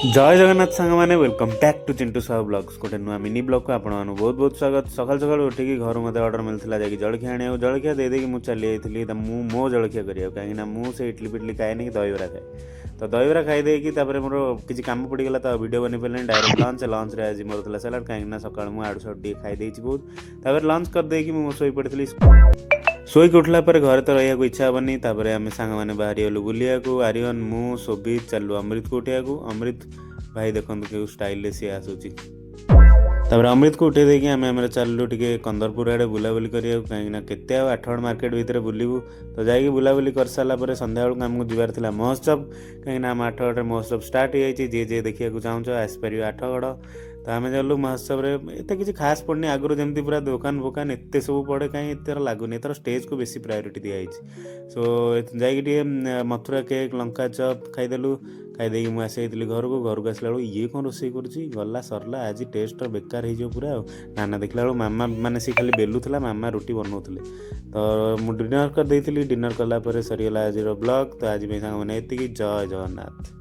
ଜୟ ଜଗନ୍ନାଥ ସାଙ୍ଗମାନେ, welcome back to Chintu Sahu Vlogs। ଗୋଟେ ନୂଆ ମିନି ବ୍ଲଗ୍କୁ ଆପଣମାନଙ୍କୁ ବହୁତ ବହୁତ ସ୍ୱାଗତ। ସକାଳୁ ସକାଳୁ ଉଠିକି ଘରୁ ମୋତେ ଅର୍ଡ଼ର ମିଳିଥିଲା ଯାଇକି ଜଳଖିଆ ଆଣିବାକୁ। ଜଳଖିଆ ଦେଇଦେଇକି ମୁଁ ଚାଲି ଯାଇଥିଲି ତ ମୁଁ ମୋ ଜଳଖିଆ କରିବାକୁ, କାହିଁକିନା ମୁଁ ସେ ଇଟଲି ଫିଟଲି ଖାଏନି କି ଦହିବରା ଖାଏ। ତ ଦହିବରା ଖାଇ ଦେଇକି ତାପରେ ମୋର କିଛି କାମ ପଡ଼ିଗଲା, ତ ଭିଡ଼ିଓ ବନେଇ ପାରିଲିନି। Direct launch. ଲଞ୍ଚରେ ଆଜି ମୋର ଥିଲା ସାଲାଡ଼, କାହିଁକିନା ସକାଳୁ ମୁଁ ଆଡ଼ୁ ସାଡ଼ୁ ଟିକେ ଖାଇ ଦେଇଛି ବହୁତ। ତାପରେ ଲଞ୍ଚ କରିଦେଇକି ମୁଁ ଶୋଇପଡ଼ିଥିଲି। ଶୋଇକି ଉଠିଲା ପରେ ଘରେ ତ ରହିବାକୁ ଇଚ୍ଛା ହେବନି। ତାପରେ ଆମେ ସାଙ୍ଗମାନେ ବାହାରିଗଲୁ ବୁଲିବାକୁ। ଆରିୟନ, ମୁଁ, ଶୋଭିତ ଚାଲିଲୁ ଅମୃତକୁ ଉଠେଇବାକୁ। ଅମୃତ ଭାଇ ଦେଖନ୍ତୁ କେଉଁ ଷ୍ଟାଇଲରେ ସିଏ ଆସୁଛି। ତାପରେ ଅମୃତକୁ ଉଠେଇ ଦେଇକି ଆମେ ଆମର ଚାଲିଲୁ ଟିକେ କନ୍ଦରପୁର ଆଡ଼େ ବୁଲାବୁଲି କରିବାକୁ, କାହିଁକିନା କେତେ ଆଉ ଆଠଗଡ଼ ମାର୍କେଟ ଭିତରେ ବୁଲିବୁ। ତ ଯାଇକି ବୁଲାବୁଲି କରିସାରିଲା ପରେ ସନ୍ଧ୍ୟାବେଳକୁ ଆମକୁ ଯିବାର ଥିଲା ମହୋତ୍ସବ, କାହିଁକିନା ଆମ ଆଠଗଡ଼ରେ ମହୋତ୍ସବ ଷ୍ଟାର୍ଟ ହେଇଯାଇଛି। ଯିଏ ଯିଏ ଦେଖିବାକୁ ଚାହୁଁଛ, ଆସିପାରିବେ ଆଠଗଡ଼। ତ ଆମେ ଗଲୁ ମହୋତ୍ସବରେ। ଏତେ କିଛି ଖାସ୍ ପଡ଼ିନି। ଆଗରୁ ଯେମିତି ପୁରା ଦୋକାନ ଫୋକାନ ଏତେ ସବୁ ପଡ଼େ, କାହିଁ ଏତେ ଲାଗୁନି। ଏଥର ଷ୍ଟେଜ୍କୁ ବେଶୀ ପ୍ରାୟୋରିଟି ଦିଆହେଇଛି। ସୋ ଯାଇକି ଟିକେ ମଥୁରା କେକ୍, ଲଙ୍କା ଚପ୍ ଖାଇଦେଲୁ। ଖାଇଦେଇକି ମୁଁ ଆସିଯାଇଥିଲି ଘରକୁ। ଘରକୁ ଆସିଲା ବେଳକୁ ଇଏ କ'ଣ ରୋଷେଇ କରୁଛି? ଗଲା ସରିଲା, ଆଜି ଟେଷ୍ଟ ବେକାର ହେଇଯିବ ପୁରା। ଆଉ ନା, ଦେଖିଲା ବେଳକୁ ମାମା, ମାନେ ସିଏ ଖାଲି ବେଲୁଥିଲା, ମାମା ରୁଟି ବନଉଥିଲେ। ତ ମୁଁ ଡିନର୍ କରିଦେଇଥିଲି। ଡିନର୍ କଲା ପରେ ସରିଗଲା ଆଜିର ବ୍ଲଗ୍। ତ ଆଜି ପାଇଁ ସାଙ୍ଗମାନେ ଏତିକି। ଜୟ ଜଗନ୍ନାଥ।